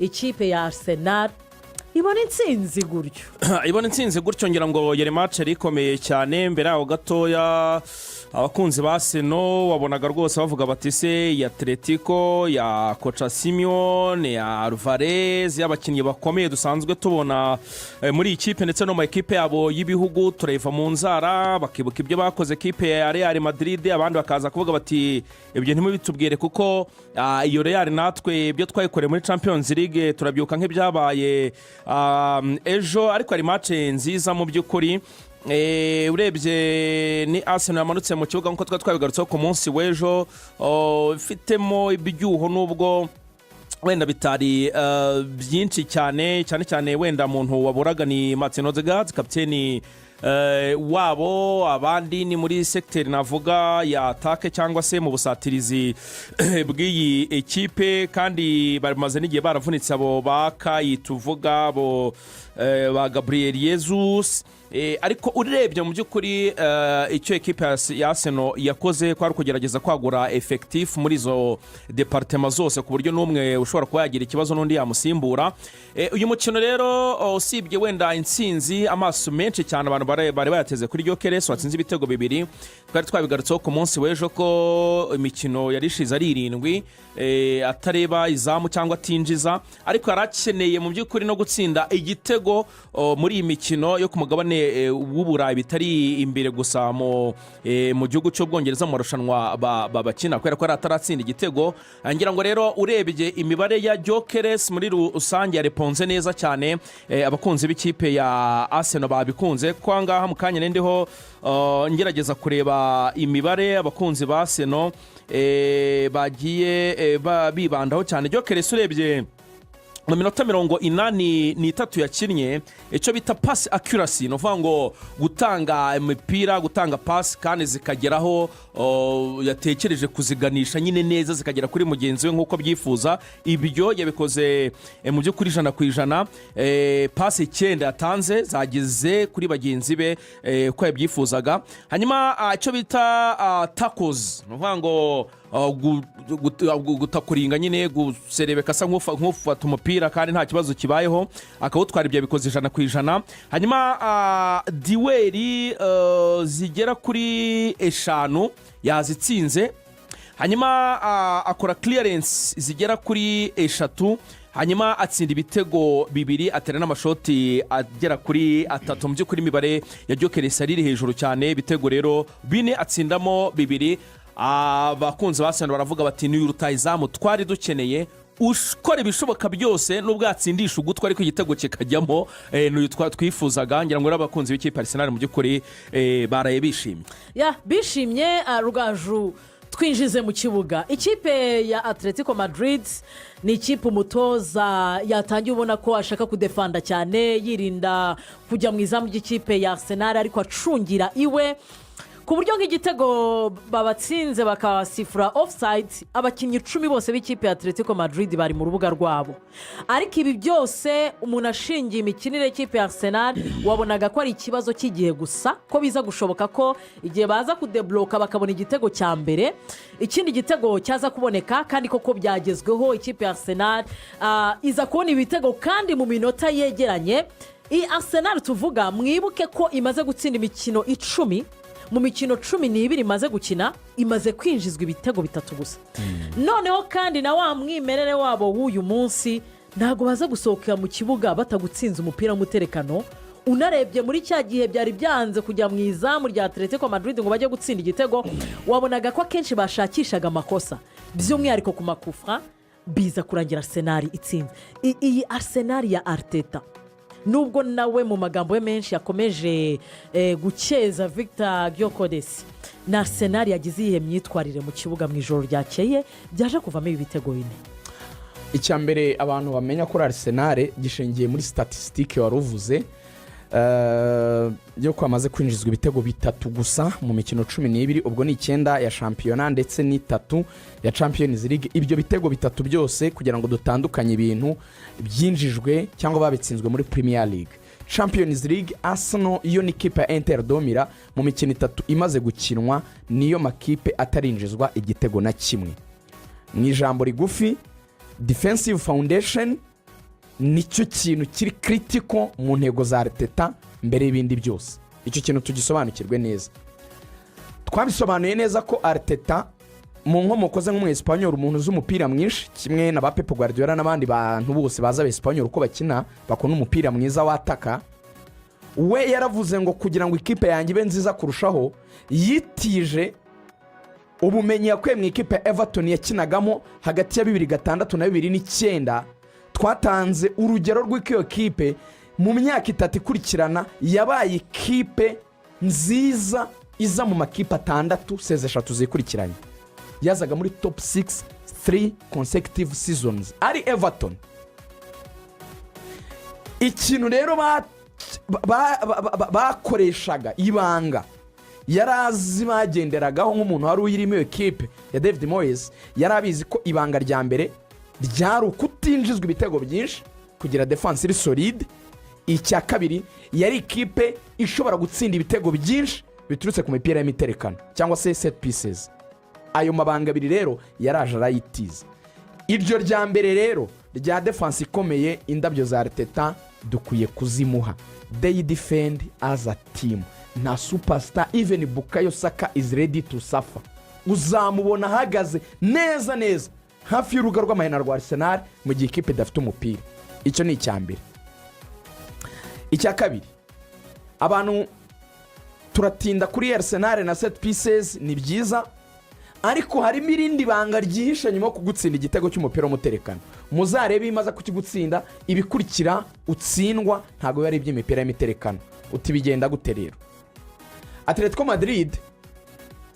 Ikipe ya Arsenal ibona intsinzi gutyo. Ibona intsinzi gutyo. Ngira ngo yari match yari ikomeye cyane. Mbere yaho gatoya, abakunzi ba Arsenal wabonaga rwose bavuga bati: "Se ya Atletico ya coach Simeone, ya Alvarez, y'abakinnyi bakomeye dusanzwe tubona muri iyi kipe ndetse no mu ekipe yabo y'ibihugu, turayiva mu nzara?" Bakibuka ibyo bakoze ekipe ya Real Madrid. Abandi bakaza kuvuga bati: "Ibyo ntimubitubwire, kuko iyo Real natwe ibyo twayikoreye muri Champions League turabyuka nk'ibyabaye ejo." Ariko hari match nziza mu by'ukuri. Urebye ni Arsenal yamanutse mu kibuga, nk'uko twari twabigarutseho ku munsi w'ejo, ifitemo ibyuho, nubwo wenda bitari byinshi cyane cyane cyane. Wenda muntu waburaga ni Martin Odegaard, kapiteni wabo. Abandi ni muri secteur navuga ya attaque cyangwa se mu busatirizi bw'iyi ekipe, kandi bamaze n'igihe baravunitse, abo ba Kai tuvuga, abo ba Gabriel Jesus. Ariko urebye mu by'ukuri icyo ekipe ya Arsenal yakoze kwari ukugerageza kwagura effectif muri izo départements zose, ku buryo n'umwe ushobora kuba yagira ikibazo n'undi yamusimbura. Uyu mukino rero, usibye wenda intsinzi, amaso menshi cyane abantu bari bayateze kuri Gyökeres watsinze ibitego bibiri. Twari twabigarutseho ku munsi w'ejo ko imikino yari ishize ari irindwi atareba izamu cyangwa atinjiza, ariko yari akeneye mu by'ukuri no gutsinda igitego muri iyi mikino yo ku mugabane w'Uburayi, bitari imbere gusa mu gihugu cy'Ubwongereza mu marushanwa bakina, kubera ko yari ataratsinda igitego. Ngira ngo rero urebye imibare ya Gyökeres muri rusange yareponze neza cyane. Abakunzi b'ikipe ya Arsenal babikunze, kuko aha ngaha mu kanya ndiho ngerageza kureba imibare abakunzi ba Arsenal bagiye bibandaho cyane. Gyökeres, urebye mu minota 83 yakinnye, icyo bita pass accuracy, ni ukuvuga ngo gutanga imipira, gutanga pasi kandi zikageraho yatekereje kuziganisha nyine neza, zikagera kuri mugenzi we nk'uko abyifuza, ibyo yabikoze mu by'ukuri 100%. Pasi icyenda yatanze zageze kuri bagenzi be uko yabyifuzaga. Hanyuma icyo bita tackles, ni ukuvuga ngo gutakuringa nyine, guserebeka asa nk'ufata umupira kandi nta kibazo kibayeho akawutwara, ibyo yabikoze 100%. Hanyuma duel zigera kuri eshanu yazitsinze. Hanyuma akora clearance zigera kuri eshatu. Hanyuma atsinda ibitego bibiri, atera n'amashoti agera kuri atatu. Mu by'ukuri imibare ya Gyökeres iri hejuru cyane. Ibitego rero bine, atsindamo bibiri. Abakunzi ba Arsenal baravuga bati: "Ni rutayizamu twari dukeneye, ukora ibishoboka byose, nubwo yatsindisha ugutwi ariko igitego kikajyamo." Ni uyu twifuzaga. Ngira ngo rero abakunzi b'ikipe Arsenal mu by'ukuri baraye bishimye. Ya, bishimye. Rugaju, twinjize mu kibuga ikipe ya Atletico Madrid. Ni ikipe umutoza yatangiye ubona ko ashaka kudefanda cyane, yirinda kujya mu izamu ry'ikipe ya Arsenal, ariko acungira iwe, ku buryo nk'igitego babatsinze bakasifura offside, abakinnyi 10 bose b'ikipe ya Atletico Madrid bari mu rubuga rwabo. Ariko ibi byose, umuntu ashingiye imikinire y'ikipe ya Arsenal, wabonaga ko ari ikibazo cy'igihe gusa, ko biza gushoboka ko igihe baza kudebloka bakabona igitego cya mbere, ikindi gitego cyaza kuboneka. Kandi koko byagezweho, ikipe ya Arsenal iza kubona ibitego kandi mu minota yegeranye. Iyi Arsenal tuvuga, mwibuke ko imaze gutsinda imikino 10. Mu mikino 12 imaze gukina, imaze kwinjizwa ibitego bitatu gusa. Noneho kandi na wa mwimerere wabo w'uyu munsi, ntabwo baza gusohokera mu kibuga batagutsinze umupira w'umuterekano. Unarebye muri cya gihe byari byanze kujya mu izamu rya Atletico Madrid ngo bajye gutsinda igitego, wabonaga ko akenshi bashakishaga amakosa, by'umwihariko ku makufa, biza kurangira Arsenal itsinze. Iyi Arsenal ya Arteta, nubwo nawe mu magambo ye menshi yakomeje gukeza Victor Gyökeres, na Arsenal yagize iyihe myitwarire mu kibuga mu ijoro ryakeye byaje kuvamo ibi bitego bine? Icya mbere abantu bamenya kuri Arsenal gishingiye muri statistique wari uvuze yo ko hamaze kwinjizwa ibitego bitatu gusa mu mikino 12, ubwo ni icyenda ya shampiyona ndetse n'itatu ya Champions League. Ibyo bitego bitatu byose, kugira ngo dutandukanye ibintu, byinjijwe cyangwa babitsinzwe muri Premier League. Champions League, Arsenal iyo ni ikipe ya Inter de Milan, mu mikino itatu imaze gukinwa niyo makipe atarinjizwa igitego na kimwe. Mu ijambo rigufi, defensive foundation. Nicyo kintu kiri critical mu ntego za Arteta mbere y'ibindi byose. Icyo kintu tugisobanukirwe neza. Twabisobanuye neza ko Arteta mu nkomoko ze nk'umwesipanyoli, umuntu uzi umupira mwinshi kimwe na ba Pep Guardiola n'abandi bantu bose baza abesipanyoli uko bakina, bakunda umupira mwiza wataka. We yaravuze ngo kugira ngo ikipe yanjye ibe nziza kurushaho, yitije ubumenyi yakuye mu ikipe ya Everton yakinagamo hagati ya 2006 na 2009. Twatanze urugero rw'uko iyo kipe mu myaka 3 ikurikirana yabaye ikipe nziza, iza mu makipe atandatu saison 3 zikurikiranye, yazaga muri top 6 3 consecutive seasons ari Everton. Ikintu rero bakoreshaga, ibanga yari azi bagenderagaho nk'umuntu wari uyirimo iyo kipe ya David Moyes, yari abizi ko ibanga rya mbere ryari ukutinjizwa ibitego byinshi, kugira défense iri solide. Icya kabiri, yari ikipe ishobora gutsinda ibitego byinshi biturutse ku mipira y'imiterekano cyangwa se set pieces. Ayo mabanga abiri rero yaraje arayitiza. Iryo rya mbere rero rya défense ikomeye, indabyo za Arteta dukwiye kuzimuha. They defend as a team, nta superstar. Even Bukayo Saka is ready to suffer. Uzamubona ahagaze neza neza hafi y'urubuga rw'amahina rwa Arsenal mu gihe ikipe idafite umupira. Icyo ni icya mbere. Icya kabiri, abantu turatinda kuri Arsenal na set pieces, ni byiza, ariko harimo irindi banga ryihishe nyuma yo kugutsinda igitego cy'umupira w'umuterekano. Muzarebe, iyo imaze kukigutsinda, ibikurikira utsindwa ntabwo biba ari iby'imipira y'imiterekano. Uti bigenda gute rero? Atletico Madrid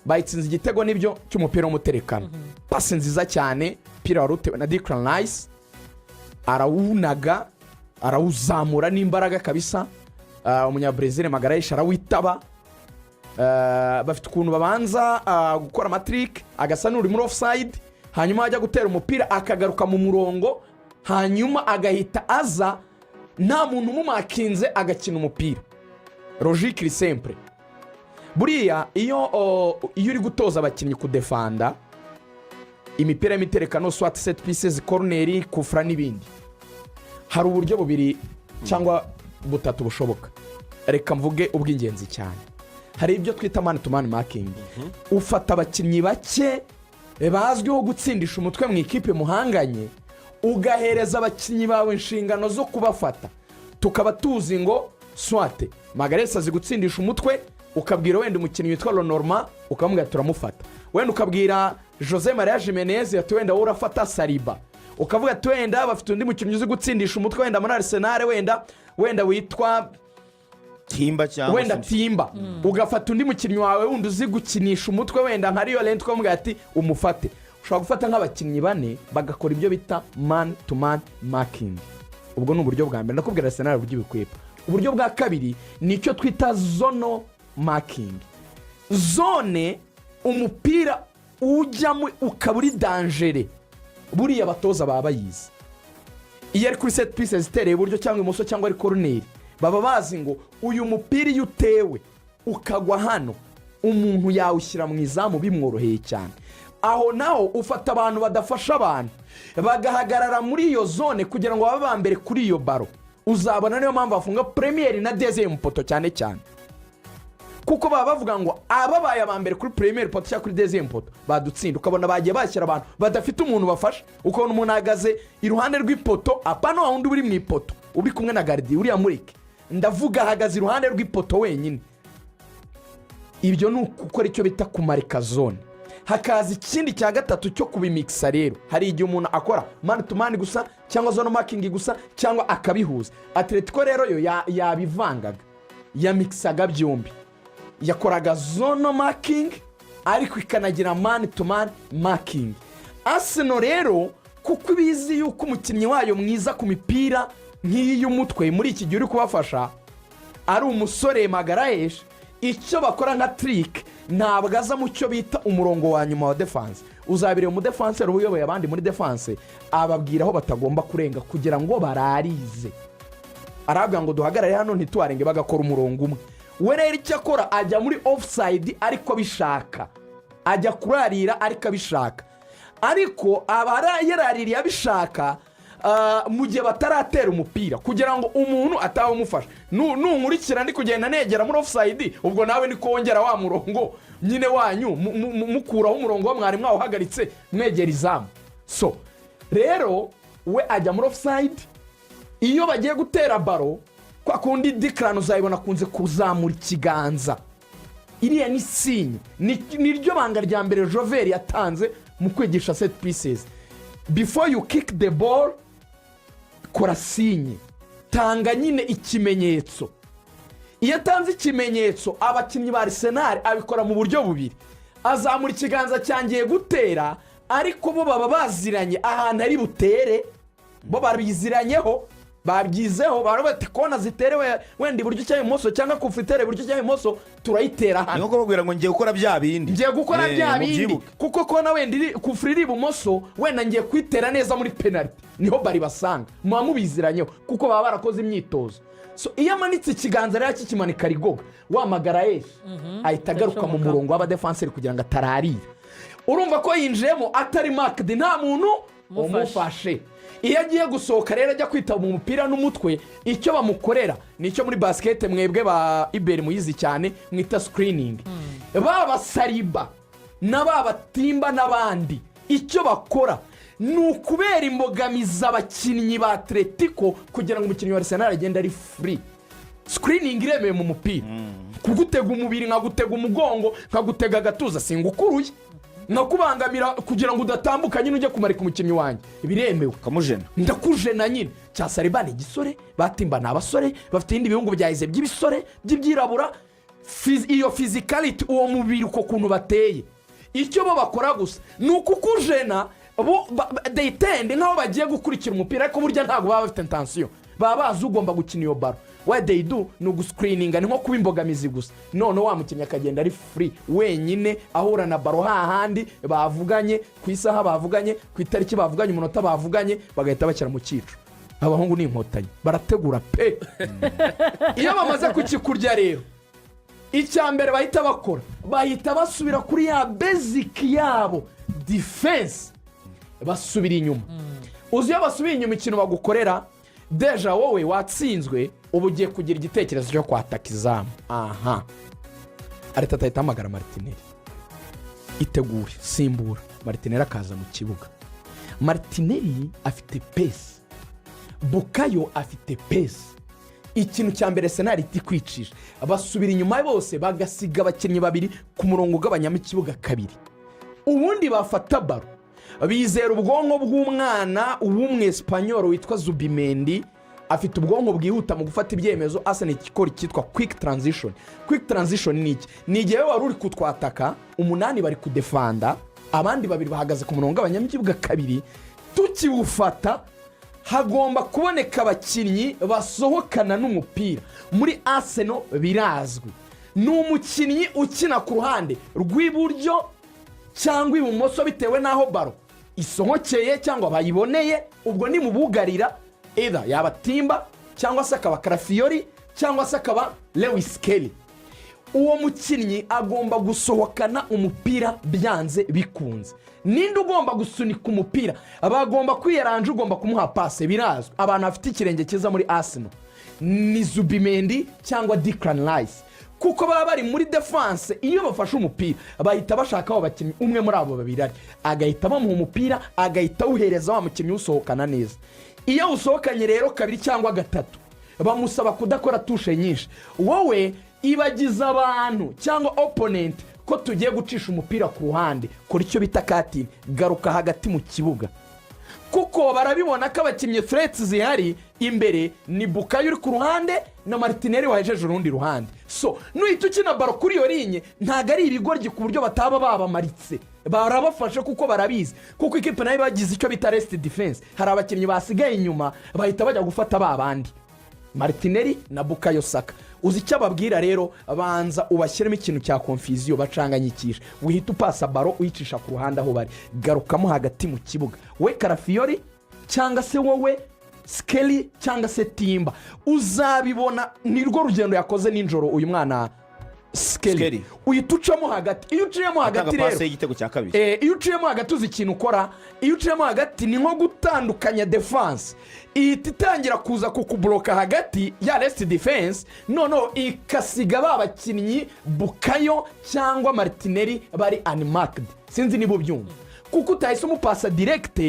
bayitsinze igitego nibyo cy'umupira w'umuterekano, pasi nziza cyane, umupira wari utewe na Declan Rice, arawunaga, arawuzamura n'imbaraga kabisa. Umunyabrezil Magalhães arawitaba. Bafite ukuntu babanza gukora ama trick, agasa n'uri muri offside, hanyuma ajya gutera umupira akagaruka mu murongo, hanyuma agahita aza nta muntu umumakinze, agakina umupira. Logique iri simple. Buriya iyo uri gutoza abakinnyi kudefanda imipira y'imiterekano, soit set pieces, corner, kufra n'ibindi, hari uburyo bubiri cyangwa butatu bushoboka. Reka mvuge ubw'ingenzi cyane. Hari ibyo twita man to man marking. Ufata abakinnyi bake bazwiho gutsindisha umutwe mu ikipe muhanganye, ugahereza abakinnyi bawe inshingano zo kubafata. Tukaba tuzi ngo soit Magalhães azi gutsindisha umutwe, ukabwira wenda umukinnyi witwa Le Normand, ukamubwira turamufata. Wenda ukabwira Jose Maria Gimenez ati wenda wowe urafata Saliba. Ukavuga ati wenda bafite undi mukinnyi uzi gutsindisha umutwe, wenda muri Arsenal, wenda witwa Timber cyangwa wenda se Timber. Ugafata undi mukinnyi wawe wundi uzi gukinisha umutwe, wenda nka Llorente, ukamubwira ati umufate. Ushobora gufata nk'abakinnyi bane bagakora ibyo bita man to man marking. Ubwo ni uburyo bwa mbere. Ndakubwira Arsenal uburyo ibikwepa. Uburyo bwa kabiri ni icyo twita zonal marking. Zone umupira ujyamo ukaba uri danger. Buriya abatoza baba bayizi. Iyo ari kuri set pieces itereye iburyo cyangwa ibumoso cyangwa ari corner, baba bazi ngo uyu mupira iyo utewe ukagwa hano, umuntu yawushyira mu izamu bimworoheye cyane. Aho naho ufata abantu badafasha abantu, bagahagarara muri iyo zone kugira ngo babe ba mbere kuri iyo ballon. Uzabona niyo mpamvu bafunga première na deuxième poteau cyane cyane, kuko baba bavuga ngo ababaye aba mbere kuri première poteau cyangwa kuri deuxième poteau badutsinda. Ukabona bagiye bashyira abantu badafite umuntu bafasha, ukabona umuntu ahagaze iruhande rw'ipoto, apana wa wundi uri mu ipoto uri kumwe na gardien uriya mureke, ndavuga ahagaze iruhande rw'ipoto wenyine. Ibyo ni ugukora icyo bita kumarika zone. Hakaza ikindi cya gatatu cyo kubimikisa. Rero hari igihe umuntu akora man to man gusa, cyangwa zone marking gusa, cyangwa akabihuza. Atletico rero yo yabivangaga, yamikisaga byombi. Yakoraga zone marking ariko ikanagira man to man marking. Arsenal rero, kuko ibizi yuko umukinnyi wayo mwiza ku mipira nk'iyi y'umutwe muri iki gihe uri kubafasha ari umusore Magalhães, icyo bakora nka trick, ntabwo aza mu cyo bita umurongo wa nyuma wa défense. Uzabireba, umudefanseri uba uyoboye abandi muri défense ababwira aho batagomba kurenga kugira ngo bararize. Arabwira ngo duhagarare hano ntituharenge, bagakora umurongo umwe. We rero icyo akora, ajya muri offside ariko abishaka, ajya kurarira ariko abishaka, ariko aba yaraririye abishaka. Mu gihe bataratera umupira, kugira ngo umuntu ataba umufasha. Nunkurikira ndi kugenda negera muri offside, ubwo nawe niko wongera wa murongo nyine wanyu mukuraho umurongo mwari mwawuhagaritse, mwegera izamu. So rero we ajya muri offside. Iyo bagiye gutera ballon, kwa kundi Declan uzayibona akunze kuzamura ikiganza, iriya ni signe. Ni ryo banga rya mbere Jover yatanze mu kwigisha set pieces: before you kick the ball, kora signe, tanga nyine ikimenyetso. Iyo atanze ikimenyetso, abakinnyi ba Arsenal, abikora mu buryo bubiri: azamura ikiganza cyangiye gutera, ariko bo baba baziranye ahantu ari butere, bo babiziranyeho, babyizeho, baravuga bati: "Kona ziterewe wenda iburyo cyangwa ibumoso, cyangwa kufitere iburyo cyangwa ibumoso, turayitera Ni hano." nko kubabwira ngo ngiye gukora bya bindi. Ngiye gukora bya bindi. Mubyibuke. Kuko kona wenda iri kufura iri ibumoso, wenda ngiye kuyitera neza muri penaliti, niho bari basanga muba mubiziranyeho, kuko baba barakoze imyitozo. So iyo amanitse ikiganza rero, akikimanika rigoga wamagara yesu ahita agaruka mu Agashoboka. murongo w'abadefanseri kugira ngo atararira. Urumva ko yinjiyemo atari marked, nta muntu Umufashe. umufashe. Iyo agiye gusohoka rero, ajya kwitaba umupira n'umutwe, icyo bamukorera ni icyo muri basket mwebwe ba iberi muyizi cyane mwita screening. Baba Saliba na ba Timber n'abandi, icyo bakora ni ukubera imbogamizi abakinnyi ba Atletico kugira ngo umukinnyi wa Arsenal agende ari free. Screening iremewe mu mupira: kugutega umubiri, nkagutega umugongo, nkagutega agatuza, singukuruye, nkakubangamira kugira ngo udatambuka nyine ujye kumarika umukinnyi wanjye, biremewe. Ukamujena. Ndakujena nyine. Cya Saliba ni igisore, ba Timber ni abasore, bafite ibindi bihugu byahize by'ibisore by'ibyirabura. Iyo physicality, uwo mubiri, uko kuntu bateye, icyo bo bakora gusa ni ukukujena. Bo they tend nk'aho bagiye gukurikira umupira, ariko burya ntabwo baba bafite intention, baba bazi ugomba gukina iyo ballon. What they do ni uguscreeninga, ni nko kuba imbogamizi gusa. None wa mukinnyi akagenda ari free wenyine, ahura na ballon hahandi bavuganye, ku isaha bavuganye, ku itariki bavuganye, umunota bavuganye, bagahita bashyira mu cyico. Abahungu ni Inkotanyi, barategura pe. Iyo bamaze kukikurya rero, icya mbere bahita bakora, bahita basubira kuri ya basic yabo, defense, basubira inyuma. Uzi iyo basubiye inyuma ikintu bagukorera? Déjà wowe watsinzwe, uba ugiye kugira igitekerezo cyo kwataka izamu. Aha Arteta ahita ahamagara Martinelli: "Itegure, simbura." Martinelli akaza mu kibuga. Martinelli afite pace, Bukayo afite pace. Ikintu cya mbere Arsenal iti kwicisha, basubira inyuma bose, bagasiga abakinnyi babiri ku murongo ugabanyamo ikibuga kabiri. Ubundi bafata ballon, bizera ubwonko bw'umwana w'umwesipanyoro witwa Zubimendi, afite ubwonko bwihuta mu gufata ibyemezo. Arsenal ikora icyitwa quick transition. Quick transition ni iki? Ni igihe wari uri kutwataka, umunani bari kudefanda, abandi babiri bahagaze ku murongo ugabanyamo ikibuga kabiri. Tukiwufata, hagomba kuboneka abakinnyi basohokana n'umupira. Muri Arsenal birazwi, ni umukinnyi ukina ku ruhande rw'iburyo cyangwa ibumoso, bitewe n'aho ballon isohokeye cyangwa bayiboneye. Ubwo ni mu bugarira, either yaba Timber cyangwa se akaba Calafiori cyangwa se akaba Lewis-Skelly. Uwo mukinnyi agomba gusohokana umupira byanze bikunze. Ninde ugomba gusunika umupira? Bagomba kwiyaranja, ugomba kumuha passe birazwi. Abantu bafite ikirenge cyiza muri Arsenal ni Zubimendi cyangwa Declan Rice, kuko baba bari muri défense. Iyo bafashe umupira, bahita bashaka abo bakinnyi, umwe muri abo babiri ari, agahita bamuha umupira, agahita awuhereza wa mukinnyi uwusohokana neza. Iyo awusohokanye rero kabiri cyangwa gatatu, bamusaba kudakora touche nyinshi. Wowe ibagiza abantu cyangwa opponent ko tugiye gucisha umupira ku ruhande, kora icyo bita cut in, garuka hagati mu kibuga, kuko barabibona ko abakinnyi threats zihari imbere ni Bukayo uri ku ruhande na Martinelli wahejeje urundi ruhande. So nuhita ukina ballon kuri iyo ligne, ntabwo ari ibigoryi ku buryo bataba babamaritse, barabafashe kuko barabizi, kuko ikipe nayo bagize icyo bita rest defense, hari abakinnyi basigaye inyuma, bahita bajya gufata ba bandi Martinelli na Bukayo Saka. Uzi icyo ababwira rero? Banza ubashyiremo ikintu cya confusion, bacanganyikisha, uhita upasa ballon uyicisha ku ruhande aho bari, garukamo hagati mu kibuga, we Calafiori cyangwa se wowe Skelly cyangwa se Timber. Uzabibona ni rwo rugendo yakoze nijoro uyu mwana. Skelly. Skelly. Uhita ucamo hagati. Iyo uciyemo atanga hagati pase rero, y'igitego cya kabiri. Iyo uciyemo hagati, uzi ikintu ukora? Iyo uciyemo hagati ni nko gutandukanya défense, ihita itangira kuza kukuburoka hagati ya rest defense, noneho ikasiga ba bakinnyi Bukayo cyangwa Martinelli bari unmarked. Sinzi niba ubyumva, kuko utahise umupasa direct,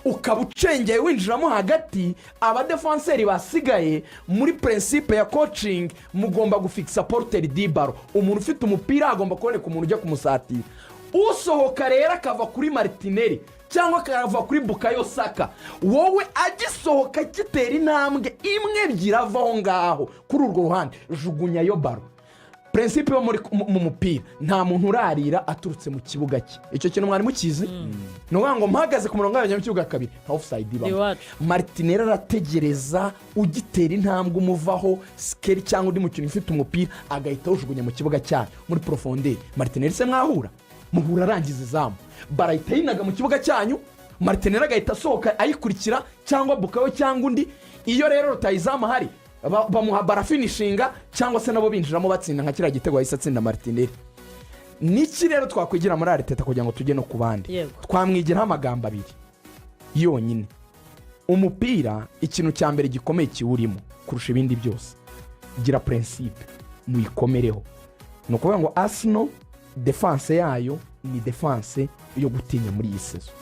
ukaba ucengeye winjiramo hagati, abadefanseri basigaye. Muri principe ya coaching, mugomba gufikisa porteur du ballon. Umuntu ufite umupira agomba kuboneka umuntu ujya kumusatira. Usohoka rero akava kuri Martinelli cyangwa akava kuri Bukayo Saka, wowe agisohoka agitera intambwe imwe, ebyiri, ava aho ngaho kuri urwo ruhande, jugunyayo ballon. Principe yo mu mupira, nta muntu urarira aturutse mu kibuga cye. Icyo kintu mwari mukizi? Ni ukuvuga ngo mpagaze ku murongo w'abanya mu kibuga kabiri, nta offside ibamo. Iwacu. Martinelli arategereza ugitera intambwe umuvaho, Skelly cyangwa undi mukinnyi ufite umupira, agahita awujugunya mu kibuga cyayo muri profondeur. Martinelli se mwahura? Muhura arangiza izamu, barahita yinaga mu kibuga cyanyu, Martinelli agahita asohoka ayikurikira, cyangwa Bukayo cyangwa undi. Iyo rero rutayizamu ahari, bamuha barafinishinga, cyangwa se nabo binjiramo batsinda, nka kiriya gitego yahise atsinda Martinelli. Niki rero twakwigira muri Arteta kugira ngo tujye no ku bandi? Twamwigiraho amagambo abiri yonyine. Umupira, ikintu cya mbere gikomeye kiwurimo kurusha ibindi byose, gira principe muyikomereho. Ni ukuvuga ngo Arsenal défense yayo ni défense yo gutinya muri iyi saison.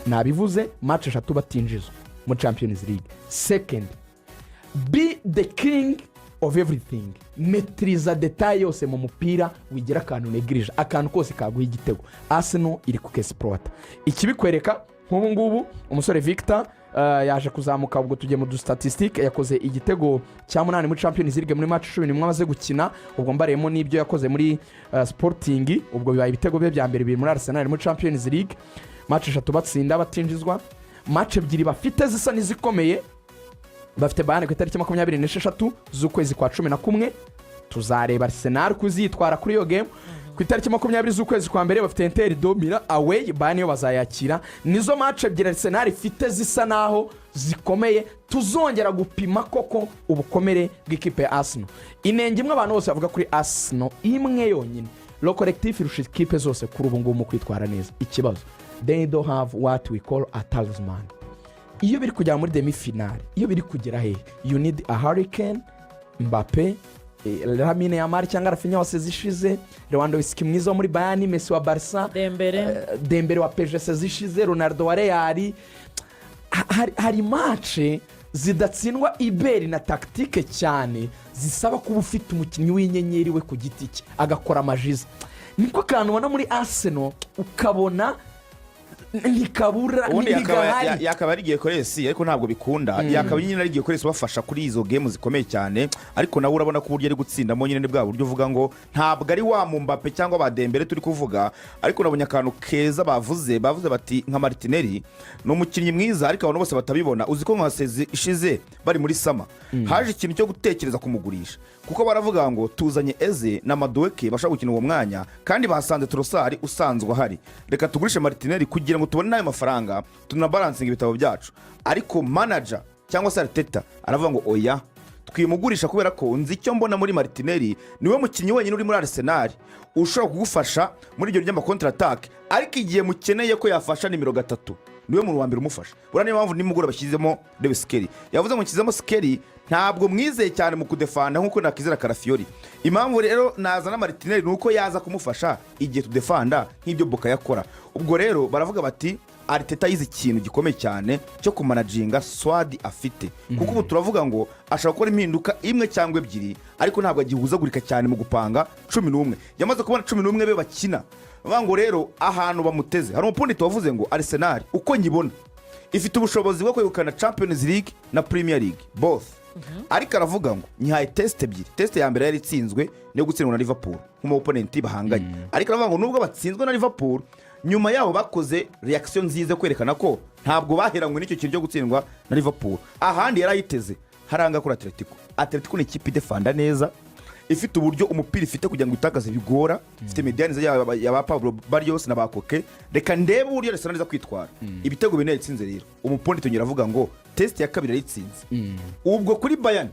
Nabivuze, match eshatu batinjizwa muri Champions League. Second, be the king of everything. Maîtriza détail yose mu mupira, wigira akantu negirije, akantu kose kaguha igitego. Arsenal iri ku kesiporota. Ikibikwereka, nk'ubu ngubu umusore Victor yaje kuzamuka. Ubwo tugiye mu du statistiques, yakoze igitego cya munani muri Champions League muri match 11 amaze gukina. Ubwo mbareyemo n'ibyo yakoze muri Sporting, ubwo bibaye ibitego bye bya mbere biri muri Arsenal muri Champions League. Match eshatu batsinda batinjizwa. Match ebyiri bafite zisa n'izikomeye, bafite Bayern ku itariki 26 z'ukwezi kwa 11. Tuzareba Arsenal kuzitwara kuri iyo game. Ku itariki 20 z'ukwezi kwa mbere bafite Inter de Milan away, Bayern yo bazayakira. Nizo match ebyiri Arsenal ifite zisa naho zikomeye, tuzongera gupima koko ubukomere bw'ikipe ya Arsenal. Inenge imwe abantu bose bavuga kuri Arsenal, imwe yonyine, le collectif irusha ikipe zose kuri ubu ngubu mu kwitwara neza. Ikibazo, they don't have what we call a talisman. Iyo biri kugera muri demi finale, iyo biri kugera hehe, you need a Harry Kane, Mbappe, Lamine Yamal cyangwa Raphinha wase ishize, Lewandowski mwiza wo muri Bayern, Messi wa Barca, Dembele. Dembele wa PSG zishize, Ronaldo wa Real. Hari match zidatsindwa iberi na tactique cyane, zisaba kuba ufite umukinnyi w'inyenyeri we ku giti cye agakora amajiza. Niko kantu ubona muri Arsenal, ukabona ntikabura. Ubundi ntigahari. yakaba ari Gyökeres, ariko ntabwo bikunda. Yakaba nyine ari Gyökeres ubafasha kuri izo game zikomeye cyane, ariko nawe urabona ko uburyo ari gutsindamo nyine ni bwa buryo uvuga ngo ntabwo ari wa Mbappe cyangwa ba Dembele turi kuvuga. Ariko nabonye akantu keza bavuze bati nka Martinelli ni umukinnyi mwiza, ariko abantu bose batabibona. Uzi ko nka saison ishize bari muri summer, haje ikintu cyo gutekereza kumugurisha, kuko baravuga ngo tuzanye Eze na Madueke bashobora gukina uwo mwanya, kandi bahasanze Trossard usanzwe ahari, reka tugurishe Martinelli kugira ngo tubone n'ayo mafaranga, tunabaransinga ibitabo byacu. Ariko manager cyangwa se Arteta aravuga ngo oya, twimugurisha, kubera ko nzi icyo mbona muri Martinelli. Niwe mukinnyi wenyine uri muri Arsenal ushobora kugufasha muri ibyo by'ama contre-attaque, ariko igihe mukeneye ko yafasha nimero 3, niwe muntu wa mbere umufasha. Buriya niyo mpamvu nimugoroba bashyizemo Lewis Skelly. Yavuze ngo nshyizemo Skelly, ntabwo mwizeye cyane mu kudefanda nk'uko nakizera Calafiori. Impamvu rero nazana Martinelli ni uko yaza kumufasha igihe tudefanda nk'ibyo Bukayo akora. Ubwo rero baravuga bati Arteta yize ikintu gikomeye cyane cyo kumanajinga squad afite, kuko ubu turavuga ngo ashobora gukora impinduka imwe cyangwa ebyiri, ariko ntabwo agihuzagurika cyane mu gupanga 11. Yamaze kubona 11 be bakina. Bavuga ngo rero ahantu bamuteze, hari umu pundit wavuze ngo Arsenal uko nyibona ifite ubushobozi bwo kwegukana Champions League na Premier League both, ariko aravuga ngo nyihaye test ebyiri. Test ya mbere yari itsinzwe niyo gutsindwa na Liverpool nk'umu opponent bahanganye, ariko aravuga ngo nubwo batsinzwe na Liverpool, nyuma yaho bakoze reaction nziza yo kwerekana ko ntabwo baheranywe n'icyo kintu cyo gutsindwa na Liverpool. Ahandi yari ayiteze haranga kuri Atletico. Atletico ni ikipe idefanda neza, ifite uburyo umupira ifite kugira ngo itakaze bigora, ifite médiane ya ba Pablo Barrios na ba Koke. Reka ndebe uburyo Arsenal iza kwitwara. Ibitego bine yatsinze rero, umu pundit yongera avuga ngo test ya kabiri yayitsinze. Ubwo kuri Bayern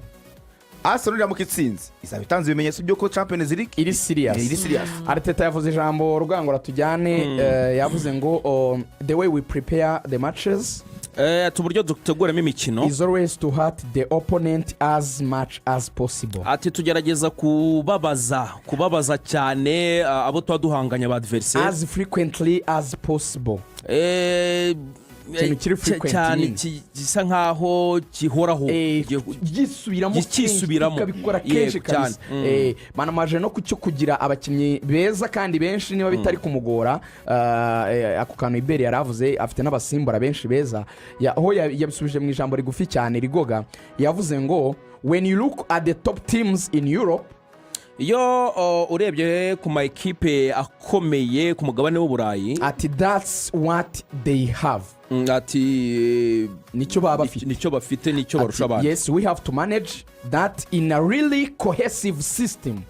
Arsenal iramuka itsinze, izaba itanze ibimenyetso by'uko Champions League iri serious. Iri serious. Arteta yavuze ijambo rwango tujyane, yavuze ngo "The way we prepare the matches Ati uburyo duteguramo imikino is always to hurt the opponent as much as possible." Ati tugerageza kubabaza cyane abo tuba duhanganye, ba adversaire, "As frequently as possible." Ikintu kiri frequent cyane, nyine. gisa nkaho gihoraho. Gisubiramo kenshi, Kisubiramo. tukabikora kenshi Yego, cyane. kabisa. Banamaje no kucyo kugira abakinnyi beza kandi benshi, niba bitari kumugora, ako kantu Iberi yari avuze, afite n'abasimbura benshi beza. Aho yabisubije mu ijambo rigufi cyane rigoga, yavuze ngo "When you look at the top teams in Europe," Iyo urebye ku ma ekipe akomeye ku mugabane w'Uburayi, ati "That's what they have." Ati Nicyo baba bafite. Nicyo bafite, nicyo barusha Ati, abandi. "Yes, we have to manage that in a really cohesive system."